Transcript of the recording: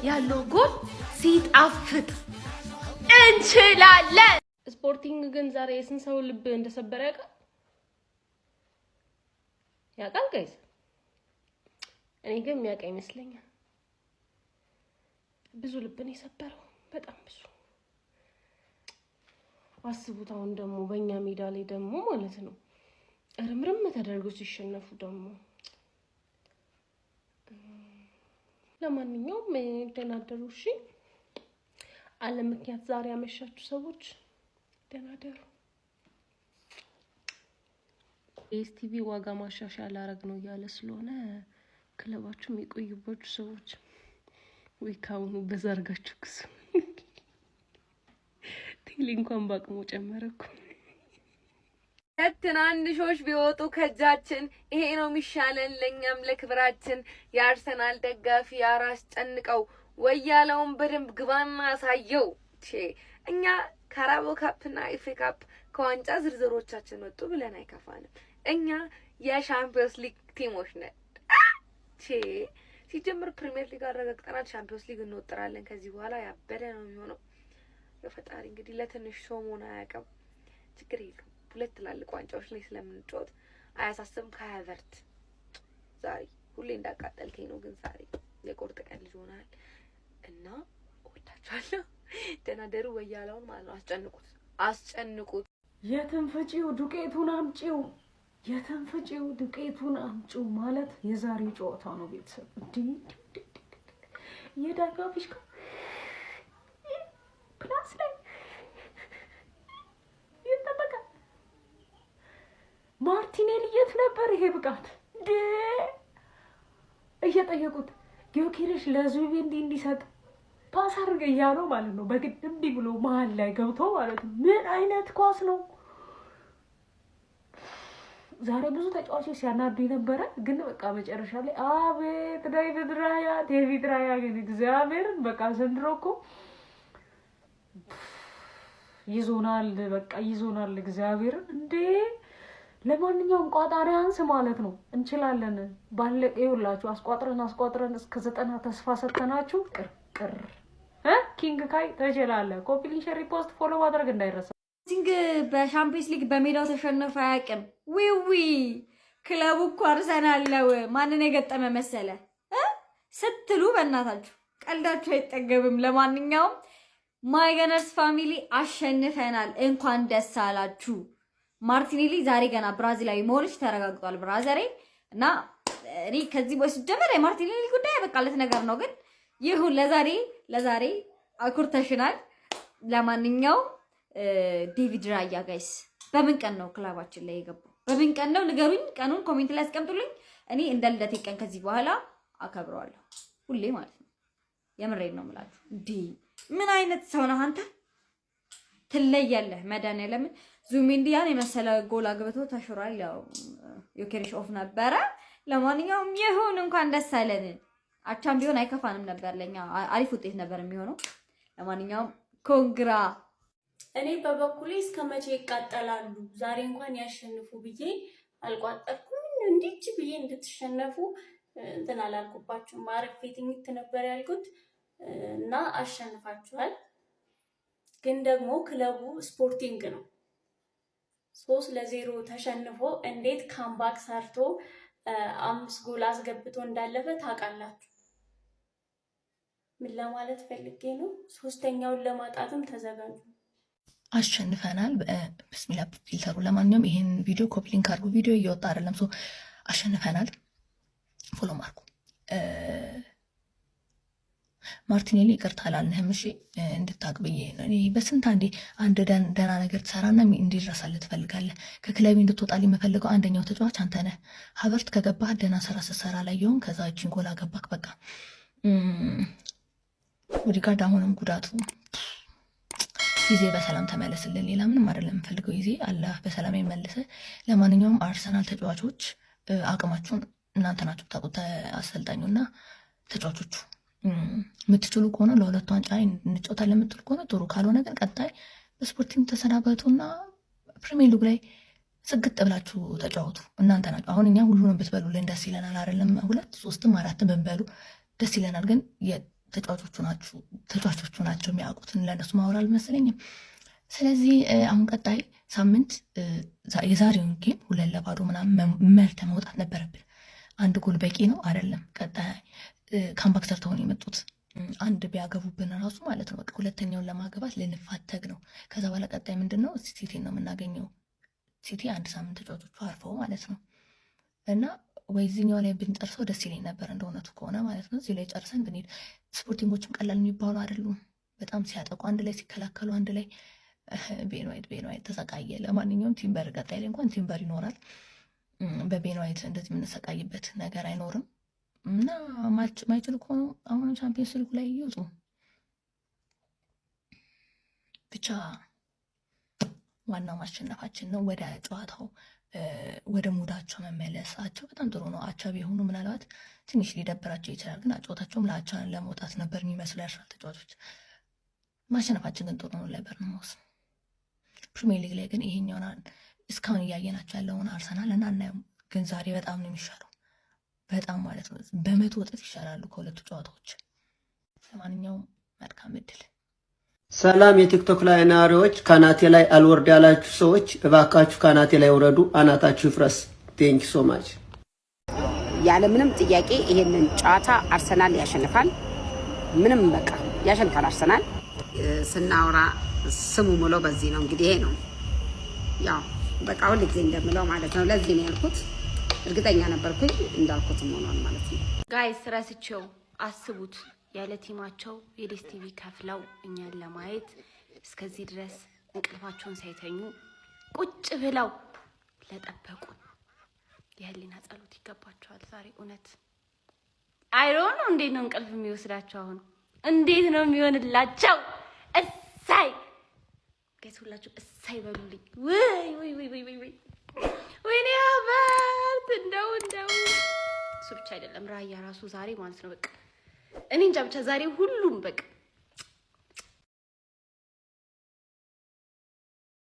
ያለው ጎል ሲጣፍጥ እንችላለን። ስፖርቲንግ ግን ዛሬ የስንት ሰው ልብ እንደሰበረ ያውቃል ያውቃል guys። እኔ ግን የሚያውቅ ይመስለኛል። ብዙ ልብን የሰበረው፣ በጣም ብዙ። አስቡት። አሁን ደግሞ በእኛ ሜዳ ላይ ደግሞ ማለት ነው እርምርም ተደርጎ ሲሸነፉ ደግሞ። ለማንኛውም ደህና ደሩ። እሺ፣ አለ ምክንያት ዛሬ ያመሻችሁ ሰዎች ደህና ደሩ። ዲኤስቲቪ ዋጋ ማሻሻያ ላረግ ነው እያለ ስለሆነ ክለባችሁ የሚቆዩባችሁ ሰዎች ወይ ካሁኑ በዛ አድርጋችሁ ክሱ። ቴሌ እንኳን በአቅሙ ጨመረ እኮ። ትናንሾች ቢወጡ ከእጃችን ይሄ ነው የሚሻለን ለእኛም ለክብራችን። የአርሰናል ደጋፊ አራስ ጨንቀው ወያለውን በደንብ ግባና አሳየው። እኛ ካራቦ ካፕና ኤፍኤ ካፕ ከዋንጫ ዝርዝሮቻችን ወጡ ብለን አይከፋንም። እኛ የሻምፒዮንስ ሊግ ቲሞች ነን። ሲጀምር ፕሪሚየር ሊግ አረጋግጠናል። ሻምፒዮንስ ሊግ እንወጥራለን። ከዚህ በኋላ ያበደ ነው የሚሆነው። የፈጣሪ እንግዲህ ለትንሽ ሰው መሆን አያውቅም። ችግር የለውም። ሁለት ትላልቅ ዋንጫዎች ላይ ስለምንጫወት አያሳስብም። ከሀቨርት ዛሬ ሁሌ እንዳቃጠልከኝ ነው፣ ግን ዛሬ የቁርጥ ቀን ልጅ ሆናል እና እወዳችኋለሁ። ደህና ደሩ። ወያላውን ማለት ነው። አስጨንቁት፣ አስጨንቁት። የትንፍጪው ዱቄቱን አምጪው፣ የትንፍጪው ዱቄቱን አምጪው ማለት የዛሬው ጨዋታ ነው። ቤተሰብ እንዲህ የዳኛው ፊሽካ plus ላይ ይጠበቃል። ማርቲኔሊ የት ነበር? ይሄ ብቃት እንዴ እየጠየቁት ጊዮኬሬሽ ለዙቢሜንዲ እንዲሰጥ pass አድርገ እያለው ማለት ነው። በግድ እምቢ ብሎ መሀል ላይ ገብቶ ማለት ነው። ምን አይነት ኳስ ነው? ዛሬ ብዙ ተጫዋቾች ሲያናዱ የነበረ ግን በቃ መጨረሻ ላይ አቤት ዴቪድ ራያ፣ ዴቪድ ራያ ግን እግዚአብሔርን በቃ ዘንድሮ እኮ ይዞናል፣ በቃ ይዞናል እግዚአብሔርን እንዴ። ለማንኛውም ቋጣሪ አንስ ማለት ነው እንችላለን። ባለቀ ይኸውላችሁ አስቋጥረን አስቋጥረን እስከ 90 ተስፋ ሰተናችሁ ቅርቅር ኪንግ ካይ ትችላለህ። Copy link፣ share፣ repost፣ follow ማድረግ እንዳይረሳ። ስፖርቲንግ በሻምፒዮንስ ሊግ በሜዳው ተሸንፎ አያውቅም። ዊዊ ክለቡ እኮ አርሰናል ነው። ማንን የገጠመ መሰለ ስትሉ በእናታችሁ ቀልዳችሁ አይጠገብም። ለማንኛውም my Gunners family አሸንፈናል፣ እንኳን ደስ አላችሁ። ማርቲኔሊ ዛሬ ገና ብራዚላዊ መሆንሽ ተረጋግጧል ብራዘሬ። እና እኔ ከዚህ በፊት ጀመረ የማርቲኔሊ ጉዳይ ያበቃለት ነገር ነው። ግን ይሁን፣ ለዛሬ አኩርተሽናል። ለማንኛውም ዴቪድ ራያ guys በምን ቀን ነው ክለባችን ላይ የገባው? በምን ቀን ነው ንገሩኝ። ቀኑን comment ላይ አስቀምጡልኝ። እኔ እንደ ልደቴ ቀን ከዚህ በኋላ አከብረዋለሁ ሁሌ ማለት ነው። የምሬን ነው የምላችሁ። እንዴ ምን አይነት ሰው ነህ አንተ? ትለያለህ። መድኃኒዓለምን ዙቢሜንዲ ያን የመሰለ ጎል አግብቶ ተሽሯል። ያው ዮኬሬሽ off ነበረ። ለማንኛውም ይሁን፣ እንኳን ደስ አለን። አቻም ቢሆን አይከፋንም ነበር፣ ለኛ አሪፍ ውጤት ነበር የሚሆነው። ለማንኛውም congra። እኔ በበኩሌ እስከ መቼ ይቃጠላሉ? ዛሬ እንኳን ያሸንፉ ብዬ አልቋጠርኩም። እንዲች ብዬ እንድትሸነፉ እንትን አላልኩባችሁም። አርፌ ትኝት ነበር ያልኩት እና አሸንፋችኋል። ግን ደግሞ ክለቡ ስፖርቲንግ ነው። 3-0 ተሸንፎ እንዴት comeback ሰርቶ አምስት ጎል አስገብቶ እንዳለፈ ታውቃላችሁ። ምን ለማለት ፈልጌ ነው? ሶስተኛውን ለማጣትም ተዘጋጁ። አሸንፈናል። ብስሚላ filter ኡ። ለማንኛውም ይሄን ቪዲዮ copy link አድርጉ። ቪዲዮ እየወጣ አይደለም። So አሸንፈናል። Follow አድርጉ። ማርቲኔሊ ይቅርታ አላልንህም። እሺ እንድታቅ ብዬ ነው። እኔ በስንት አንዴ አንድ ደህና ነገር ትሰራና እንዲረሳልህ ትፈልጋለህ። ከክለቢ እንድትወጣልኝ የምፈልገው አንደኛው ተጫዋች አንተ ነህ። ሀቨርት ከገባህ ደህና ስራ ስትሰራ ላየሁም። ከዛ እጅን ጎል አገባክ። በቃ ኦዲጋርድ አሁንም ጉዳቱ ጊዜ በሰላም ተመለስልን። ሌላ ምንም አይደለም የምፈልገው ጊዜ አላህ በሰላም ይመልስ። ለማንኛውም አርሰናል ተጫዋቾች አቅማችሁን እናንተ ናችሁ ታውቁት፣ አሰልጣኙና ተጫዋቾቹ የምትችሉ ከሆነ ለሁለቱ ዋንጫ እንጫወታለን የምትሉ ከሆነ ጥሩ፣ ካልሆነ ግን ቀጣይ በስፖርቲንግ ተሰናበቱና ፕሪሚየር ሊግ ላይ ጽግጥ ብላችሁ ተጫወቱ። እናንተ ናችሁ። አሁን እኛ ሁሉንም ብትበሉልን ደስ ይለናል። አይደለም ሁለት ሶስትም አራትም ብንበሉ ደስ ይለናል። ግን ተጫዋቾቹ ናቸው የሚያውቁትን፣ ለእነሱ ማወራ አልመሰለኝም። ስለዚህ አሁን ቀጣይ ሳምንት የዛሬውን game 2-0 ምናምን መርተን መውጣት ነበረብን። አንድ ጎል በቂ ነው አይደለም። ቀጣይ comeback ሰርተው ነው የመጡት። አንድ ቢያገቡብን ራሱ ማለት ነው በቃ ሁለተኛውን ለማግባት ልንፋተግ ነው። ከዛ በኋላ ቀጣይ ምንድን ነው? ሲቲን ነው የምናገኘው። ሲቲ አንድ ሳምንት ተጫዋቾቹ አርፈው ማለት ነው። እና ወይ እዚህኛው ላይ ብንጨርሰው ደስ ይለኝ ነበር እንደ እውነቱ ከሆነ ማለት ነው። እዚህ ላይ ጨርሰን ብንሄድ፣ ስፖርቲንጎችም ቀላል የሚባሉ አይደሉም። በጣም ሲያጠቁ አንድ ላይ፣ ሲከላከሉ አንድ ላይ። ቤን ዋይት፣ ቤን ዋይት ተሰቃየ። ለማንኛውም ቲምበር ቀጣይ ላይ እንኳን ቲምበር ይኖራል። በቤን ዋይት እንደዚህ የምንሰቃይበት ነገር አይኖርም። እና ማይችሉ ከሆኑ አሁንም ቻምፒየንስ ሊግ ላይ ይውጡ። ብቻ ዋናው ማሸነፋችን ነው። ወደ ጨዋታው ወደ mood ኣቸው መመለሳቸው በጣም ጥሩ ነው። አቻ ቢሆኑ ምናልባት ትንሽ ሊደብራቸው ይችላል። ግን አጨዋታቸውም ለአቻ ለመውጣት ነበር የሚመስሉ የአርሰናል ተጫዋቾች። ማሸነፋችን ግን ጥሩ ነው ለበርንማውዝ። ፕሪሚየር ሊግ ላይ ግን ይሄኛውን እስካሁን እያየናቸው ያለውን አርሰናል እና አናየውም። ግን ዛሬ በጣም ነው የሚሻለው፣ በጣም ማለት ነው። በ100 እጥፍ ይሻላሉ ከሁለቱ ጨዋታዎች። ለማንኛውም መልካም እድል። ሰላም የቲክቶክ ላይ ነዋሪዎች፣ ካናቴ ላይ አልወርድ ያላችሁ ሰዎች እባካችሁ ካናቴ ላይ ውረዱ፣ አናታችሁ ይፍረስ። Thank you so much። ያለምንም ጥያቄ ይሄንን ጨዋታ አርሰናል ያሸንፋል። ምንም በቃ ያሸንፋል አርሰናል። ስናወራ ስሙ ምለው በዚህ ነው እንግዲህ፣ ይሄ ነው ያው በቃ ሁል ጊዜ እንደምለው ማለት ነው። ለዚህ ነው ያልኩት። እርግጠኛ ነበርኩኝ፣ እንዳልኩትም ሆኗል ማለት ነው። Guys፣ ረስቼው አስቡት፣ ያለ team ኣቸው የዲኤስቲቪ ከፍለው እኛን ለማየት እስከዚህ ድረስ እንቅልፋቸውን ሳይተኙ ቁጭ ብለው ለጠበቁን የህሊና ጸሎት ይገባቸዋል። ዛሬ እውነት I don't know እንዴት ነው እንቅልፍ የሚወስዳቸው? አሁን እንዴት ነው የሚሆንላቸው? እሳይ guys፣ ሁላችሁ እሳይ በሉልኝ። ውይ ውይ ውይ ውይ ውይ፣ ወይኔ ሀበርት፣ እንደው እንደው እሱ ብቻ አይደለም፣ ራያ ራሱ ዛሬ ማለት ነው በቃ እኔ እንጃ፣ ብቻ ዛሬ ሁሉም በቃ